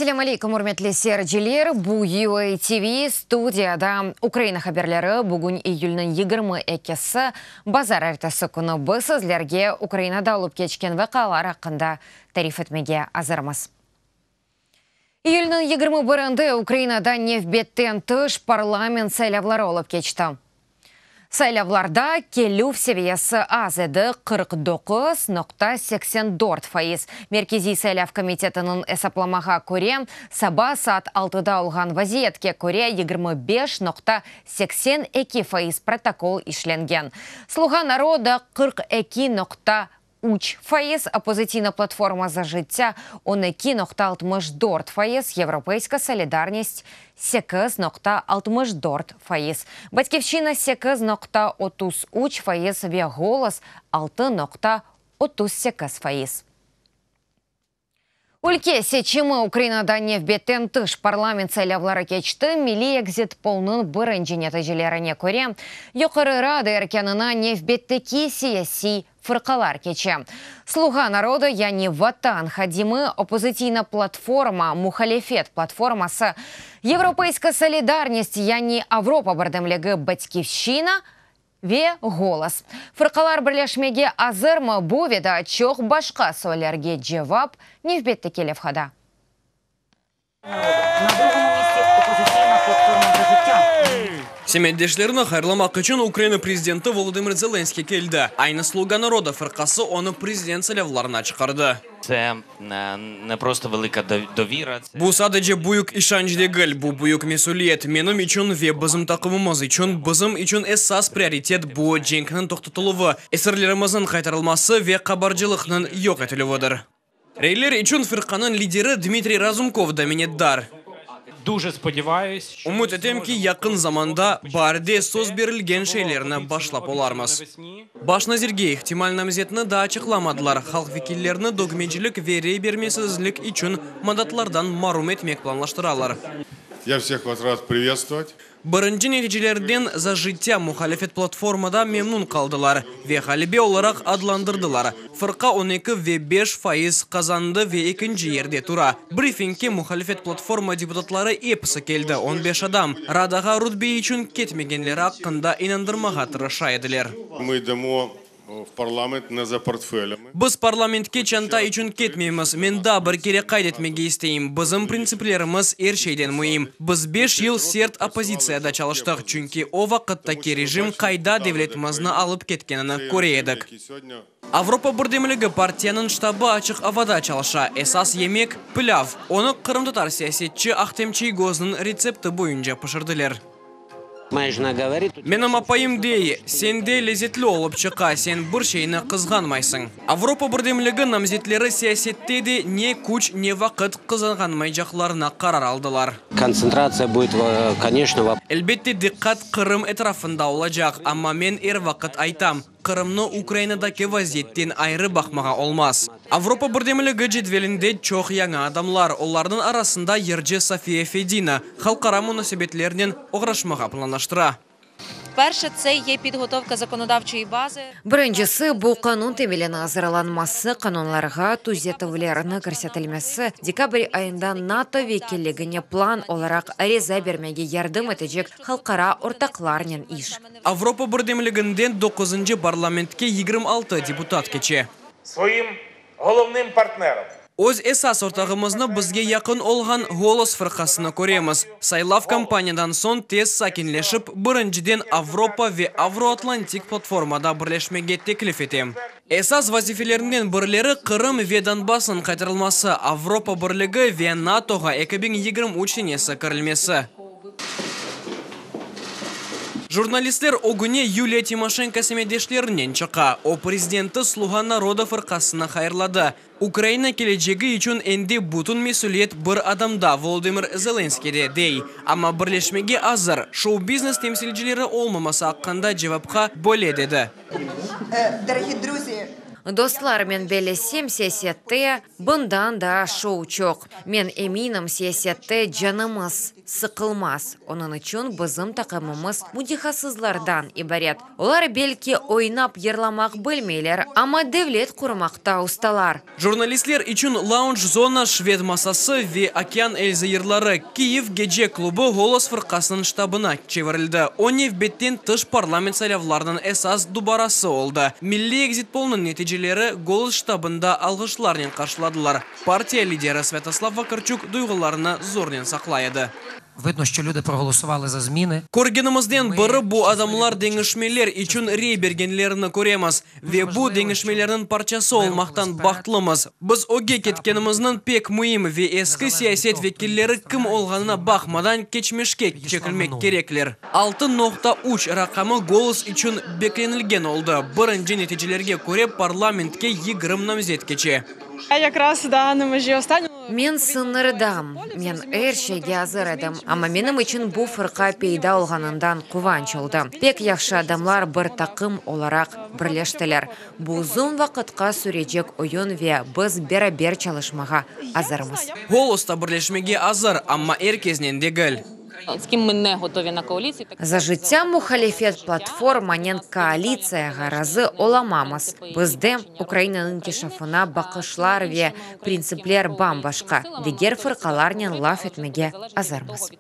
Selâm aleyküm, ürmetli seyirciler! Bu UA TV, studiyada Ukraina haberleri. Bugün iyülniñ 22-si, bazarertesi künü. Biz sizlerge Ukrainada olıp keçken vaqialar aqqında tarif etmege azırmız. İyülniñ 21-inde Ukrainada nevbetten tış parlament saylavları olıp keçti. Saylavlarda kelüv seviyesi az edi, 49,84%. Merkeziy saylav komitetiniñ esaplamağa köre, saba saat 6-da olğan vaziyetke köre 25,82% protokol işlengen. Sluğa naroda 42,3%, Opozitsiyna platforma Za jıttâ 12,64%, Yevropeyska solidarnist 8,64%, Batkivşçina 8,33% ve Ğolos 6,38%. Ülke seçimi, Ukrainada nevbetten tış parlament saylavları keçti. Milliy ekzit-polnıñ birinci neticelerine köre, Yuqarı Rada erkânına nevbetteki siyasiy fırqalar keçe. Sluğa naroda, yani Vatan hadimi, Opozitsiyna platforma, Muhalefet platforması, Yevropeyska solidarnist, yani Avropa birdemligi, Batkivşçina ve Ğolos. Fırqalar birleşmege azırmı? Bu ve daa çoq başqa suallerge cevap nevbetteki levhada. Semetdeşlerini hayırlamaq içün Ukraina prezidenti Volodımır Zelenskıy keldi. Aynı Sluga naroda fırqası onı prezident saylavlarına çıqardı. Це не просто велика довіра. Bu sadece büyük işanç degil, bu büyük mesüliyet menim içün ve bizim taqımımız içün. Bizim içün esas prioritet bu cenkniñ toqtatıluvı, esirlerimizniñ qaytarılması ve qabarcılıqnıñ yoq etilüvidir. Reyler içün firqanıñ lideri Dmitriy Razumkov da minnetdar. Дуже сподіваюсь, що Ümüt etem ki, yaqın zamanda, baarde söz berilgen şeylerni başlap olarmız. Baş nazirge ihtimal namzetni daa açıqlamadılar. Halq vekillerini dögmecilik ve rey bermesizlik içün mandatlardan marum etmek planlaştıralar. Я всех вас рад приветствовать. Birinci neticelerden Za jıttâ muhalefet platformada memnün qaldılar ve ğalebe olaraq adlandırdılar. Fırqa 12 ve 5% qazandı ve ekinci yerde tura. Brifingke muhalefet platforma deputatları episi keldi, 15 adam. Radağa rutbe içün ketmegenleri aqqında inandırmağa tırışa ediler. Ми йдемо в парламент не за портфелями. Biz parlamentke çanta içün ketmeymiz. Men daa bir kere qayd etmege isteyim, bizim printsiplerimiz er şeyden müim. Biz 5 yıl sert oppozitsiyada çalıştıq, çünki o vaqıttaki rejim qayda devletimizni alıp ketkenini köre edik. Avropa birdemligi partiyanıñ ştabı açıq avada çalışa. Esas yemek, pilâv. Onı qırımtatar siyasetçi Ahtem Çiygoznıñ retsepti boyunca pişirdiler. Моя жена говорит, Menim apayım dey, sende lezetli olıp çıqa, sen bir şeyni qızğanmaysıñ. Avropa birdemligi namzetleri siyasette de ne küç, ne vaqıt qızğanmaycaqlarına qarar aldılar. Концентрация будет, конечно, в Elbette, diqqat Qırım etrafında olacaq, amma men er vaqıt aytam, Qırımnı Ukrainadaki vaziyetten ayrı baqmağa olmaz. Avropa birdemligi cedvelinde çoq yañı adamlar, olarnıñ arasında yırcı Sofiya Fedina, halqara munasebetlernen oğraşmağa planlaştıra. Перше, це є підготовка законодавчої бази. Birincisi, bu qanun temeliniñ azırlanması, qanunlarğa tüzetüvlerni kirsetilmesi, dekabr ayında NATO vekilligine plan olaraq ariza bermege yardım etecek halqara ortaqlarnen iş. Avropa birdemliginden doquzıncı parlamentke 26 deputat keçe. Своїм головним партнером. Öz esas ortağımıznı bizge yaqın olğan Ğolos fırqasını köremiz. Saylav kampaniyadan soñ tez sakinleşip, birinciden Avropa ve Avroatlantik platformada birleşmege teklif etem. Esas vazifelerinden birileri Qırım ve Donbassnıñ qaytarılması, Avropa Birligi ve NATOğa 2023 senesi kirilmesi. Jurnalistler ögüne Yuliya Timoşenko semetdeşlerinen çıqa. O, prezidenti Sluğa naroda fırqasını hayırladı. Ukraina kelecegi içün endi bütün mesüliyet bir adamda, Volodımır Zelenskiyde, dey. Amma birleşmege azır. Şou-biznes temsilcileri olmaması aqqında cevapqa böyle dedi. Дорогі друзі, Dostlar, men bellesem, siyasette bundan daa şou çoq. Men eminim, siyasette canımız sıqılmaz. Onıñ içün bizim taqımımız mütehassıslardan ibaret. Olar, belki, oynap yırlamaq bilmeyler, amma devlet qurmaqta ustalar. Jurnalistler içün launj-zona, şved masası ve Okean Elzı yırları, Kiyev gece klubı Golos fırqasınıñ ştabına çevirildi. O, nevbetten tış parlament saylavlarınıñ esas dubarası oldı. Milliy ekzit-polnıñ neticeleri Golos ştabında alğışlarnen qarşıladılar. Partiya lideri Svâtoslav Vakarçuk duyğularını zornen saqlay edi. Vıdno, şço lüdi proğolosuvali za zmini. Körgenimizden biri, bu adamlar deñişmeler içün rey bergenlerini köremiz. Ve bu deñişmelerniñ parçası olmaqtan bahtlımız. Biz ögge ketkenimizniñ pek müim ve eski siyaset vekilleri kim olğanına baqmadan keçmişke çekilmek kerekler. 6,3 raqamı Golos içün beklenilgen oldı. Birinci neticelerge köre, parlamentke 20 namzet keçe. Men sıñırdam. Men er şeyge azır edim, amma menim içün bu fırqa peyda olğanından quvanç oldı. Pek yahşı adamlar bir taqım olaraq birleştiler. Bu uzun vaqıtqa sürecek oyun ve biz beraber çalışmağa azırmız. Golos da birleşmege azır, amma er kesnen degil. Za jıttâ muhalifet platformanen koalitsiyağa razı olamamız. Bizde Ukrainanıñ inkişafına baqışlar ve printsipler bam-başqa. Diger fırqalarnen laf etmege azırmız.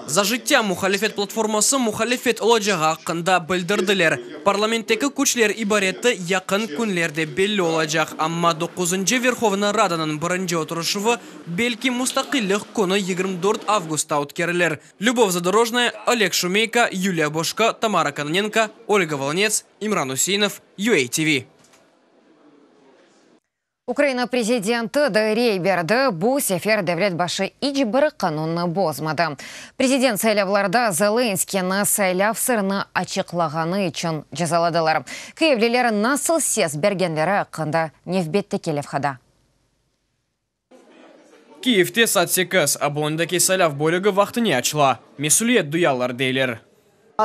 Za jıttâ muhalifet platforması muhalifet olacağı aqqında bildirdiler. Parlamentteki küçler ibareti yaqın künlerde belli olacaq, amma doquzıncı Verhovna Radanıñ birinci oturışuvı belki Mustaqillik künü 24 avgustta ötkerilir. Lübov Zadorojnaya, Oleg Şumeyko, Yuliya Bojko, Tamara Kononenko, Olga Volınets, İmran Useinov, UATV. Ukraina prezidenti de rey berdi, bu sefer devlet başı iç bir qanunnı bozmadı. Prezident saylavlarda Zelenskıynı saylav sırını açıqlağanı içün cezaladılar. Kyivliler nasıl ses bergenleri aqqında nevbetteki levhada. Kyivte saat 8, Obolondaki saylav bölügi vaqtına açıla. Mesüliyet duyalar, deyler.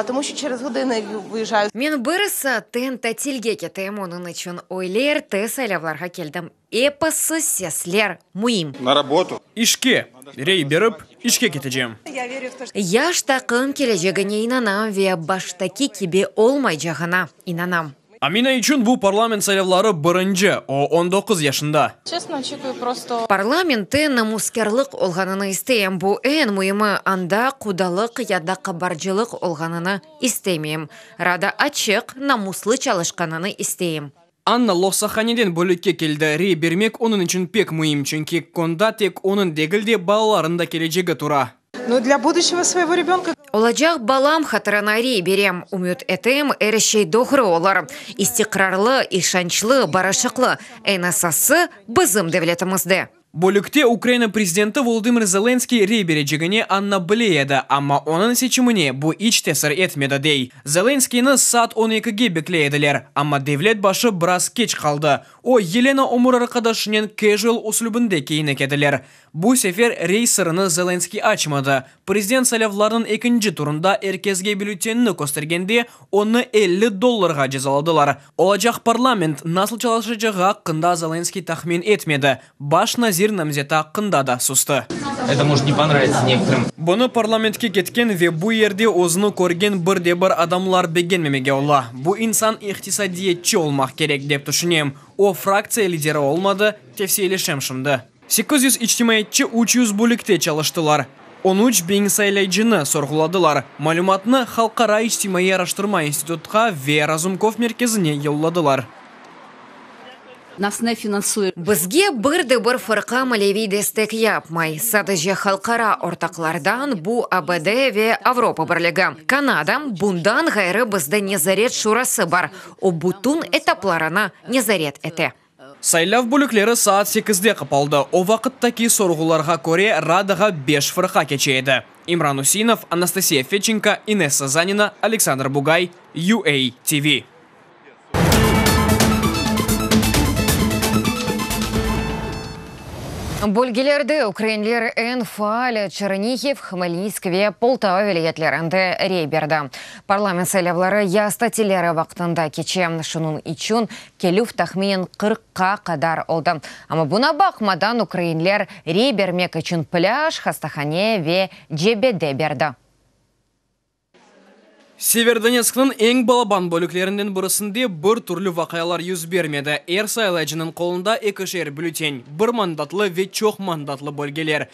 Тому що через годину виїжджаю. Men bir saatten tatilge ketem, onıñ içün öyle erte saylavlarğa keldim. Episi sesler müim. На работу. İşke, rey berip, işke ketecem. Yaş taqım kelecegine inanam ve baştaki kibi olmaycağına inanam. Amina içün bu parlament saylavları birinci, o 19 yaşında. Чесно, очікую просто Parlamentte namuskârlıq olğanını isteyim. Bu eñ müimi, anda qudalıq ya da qabarcılıq olğanını istemeyim. Rada açıq, namuslı çalışqanını isteyim. Anna loqsahaneden bölükke keldi. Rey bermek onıñ içün pek müim, çünki konda tek onıñ degil de balalarınıñ da kelecegi tura. Ну, для будущего своего ребенка. Olacaq balam hatırına rey berem. Ümüt etem, er şey doğru olur. İstiqrarlı, işançlı, barışıqlı. Eñ esası, bizim devletimizde. Bölükte Ukraina prezidenti Volodımır Zelenskıy rey berecegini Anna bile edi, amma onıñ seçimine bu iç tesir etmedi, dey. Zelenskıynı saat 12-ge bekley ediler, amma devlet başı biraz keç qaldı. O, Yelena ömür arqadaşınen casual üslübinde kiyinik ediler. Bu sefer rey sırını Zelenskıy açmadı. Prezident saylavlarınıñ ekinci turında er kesge bülletenini köstergende onı 50 dollarğa cezaladılar. Olacaq parlament nasıl çalışacağı aqqında Zelenskıy tahmin etmedi. Baş nazir namzeti aqqında da sustı. Это может не понравиться некоторым. Bunı parlamentke ketken ve bu yerde özüni körgen bir de bir adamlar begenmemege ola. Bu insan iqtisadiyatçı olmaq kerek, dep tüşünem. O, fraktsiya lideri olmadı, tevsiyeleşem şimdi. 800 içtimaiyatçı 300 bölükte çalıştılar. 13 biñ saylayıcını sorğuladılar. Malümatnı Halqara içtimaiy araştırma institutqa ve Razumkov merkezine yolladılar. Нас не фінансує Bizge bir de bir fırqa maliyeviy destek yapmay. Sadece halqara ortaqlardan bu ABD ve Avropa Birligi. Kanada, bundan ğayrı bizde nezaret şurası bar. O bütün etaplarını nezaret ete. Saylav bölükleri saat 8-de qapaldı. O vaqıttaki sorğularğa köre Radağa 5 fırqa keçe edi. İmran Useinov, Anastasiya Fedçenko, Inessa Zanina, Aleksandr Bugay, UA TV. Bölgelerde ukrainler eñ faal Çernihiv, Hmelnitsk ve Poltava vilâyetlerinde rey berdi. Parlament saylavları yaz tatilleri vaqtında keçe, şunıñ içün kelüv tahminen qırqqa qadar oldı. Amma buña baqmadan, ukrainler rey bermek içün plâj, hastahane ve cebede berdi. Severodonetskniñ eñ balaban bölüklerinden birisinde bir türlü vaqialar yüz bermedi. Er saylaycınıñ qolunda ekişer bülten, bir mandatlı ve çoq mandatlı bölgeler.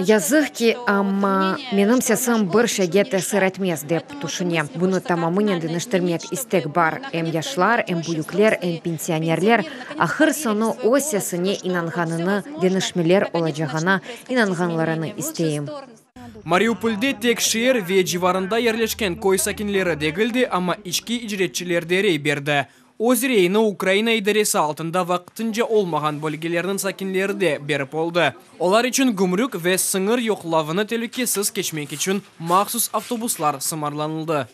Yazıq ki, amma menim sesim bir şeyge tesir etmez, dep tüşünem. Bunı tamamınen deñiştirmek istek bar, em yaşlar, em büyükler, em pensionerler ahır-soñu öz sesine inanğanını, deñişmeler olacağına inanğanlarını isteyim. Mariupolde tek şeer ve civarında yerleşken köy sakinleri degil de, amma içki icretçiler de rey berdi. Öz reyini Ukraina idaresi altında vaqtınca olmağan bölgelerniñ sakinleri de berip oldı. Olar içün gümrük ve sıñır yoqlavını telükesiz keçmek içün mahsus avtobuslar sımarlanıldı.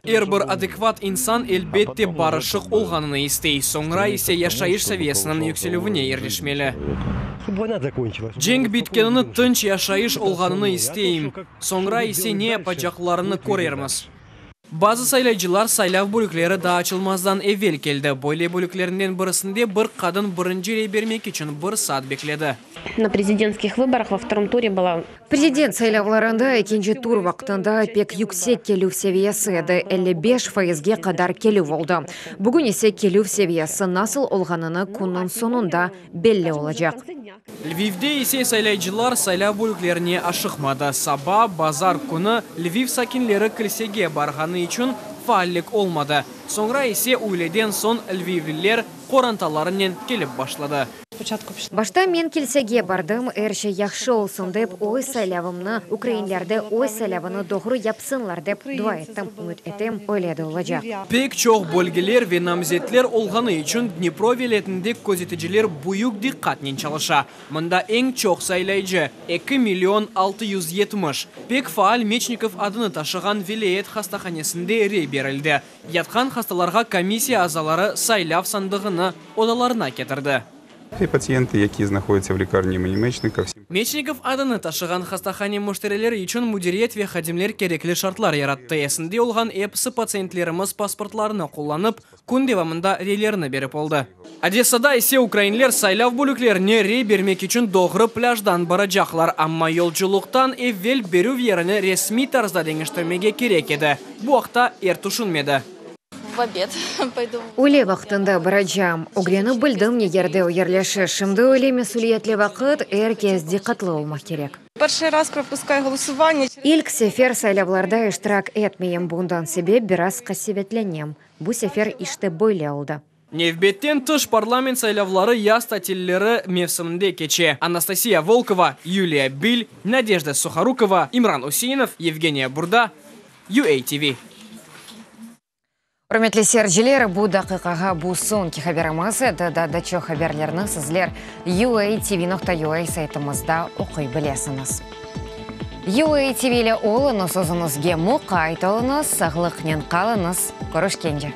Er bir adekvat insan, elbette, barışıq olğanını istey, soñra ise yaşayış seviyesiniñ yükselüvine irişmeli. Cenk bitkenini, tınç yaşayış olğanını isteyim, soñra ise ne yapacaqlarını körermiz. Bazı saylaycılar saylav bölükleri daa açılmazdan evel keldi. Böyle bölüklerinden birisinde bir qadın birinci rey bermek içün bir saat bekledi. Na prezidentskih vıborah vo vtorom ture byla. Prezident saylavlarında ekinci tur vaqtında pek yüksek kelüv seviyesi edi, 55 faizge qadar kelüv oldı. Bugün ise kelüv seviyesi nasıl olğanını künniñ soñunda belli olacaq. Lvivde ise saylaycılar saylav bölüklerine aşıqmadı. Saba, bazar künü, Lviv sakinleri kilsege barğanı içün faallik olmadı. Soñra ise üyleden soñ lvivliler qorantalarınen kelip başladı. Başta men kilsege bardım, er şey yahşı olsun dep, öz saylavımnı, ukrainler de öz saylavını doğru yapsınlar dep dua ettim. Ümüt etem, öyle de olacaq. Pek çoq bölgeler ve namzetler olğanı içün Dnipro vilâyetinde közeticiler büyük diqqatnen çalışa. Mında eñ çoq saylaycı, 2 million 670. Pek faal Meçnikov adını taşığan vilâyet hastahanesinde rey berildi. Yatqan hastalarğa komissiya azaları saylav sandığını odalarına ketirdi. Meçnikov adını taşığan hastahane müşterileri içün müdiriyet ve hadimler kerekli şartlar yarattı. Esinde olğan episi patsientlerimiz pasportlarını qullanıp, kün devamında reylerini berip oldı. Odessada ise ukrainler saylav bölüklerine rey bermek içün doğru plâjdan baracaqlar, amma yolculıqtan evel berüv yerini resmiy tarzda deñiştirmege kerek edi. Bu aqta er tüşünmedi. Üyle vaqtında baracam. Ögrenip bildim ne yerde o yerleşe. Şimdi öyle mesüliyetli vaqıt, er kes diqqatlı olmaq kerek. İlk sefer saylavlarda iştirak etmeyim, bundan sebep biraz qasevetlenem. Bu sefer işte böyle oldı. Nevbetten tış parlament saylavları yaz tatilleri mevsiminde keçe. Anastasiya Volkova, Yuliya Bil, Nadejda Suhorukova, İmran Useinov, Yevgeniya Burda, UATV. Ürmetli seyirciler, bu daqiqağa bu soñki haberimiz edi. Daa da çoq haberlerni sizler uatv.ua saytımızda oquy bilesiñiz. UATV ile oluñız, özüñizge muqayt oluñız, sağlıqnen qalıñız, körüşkence!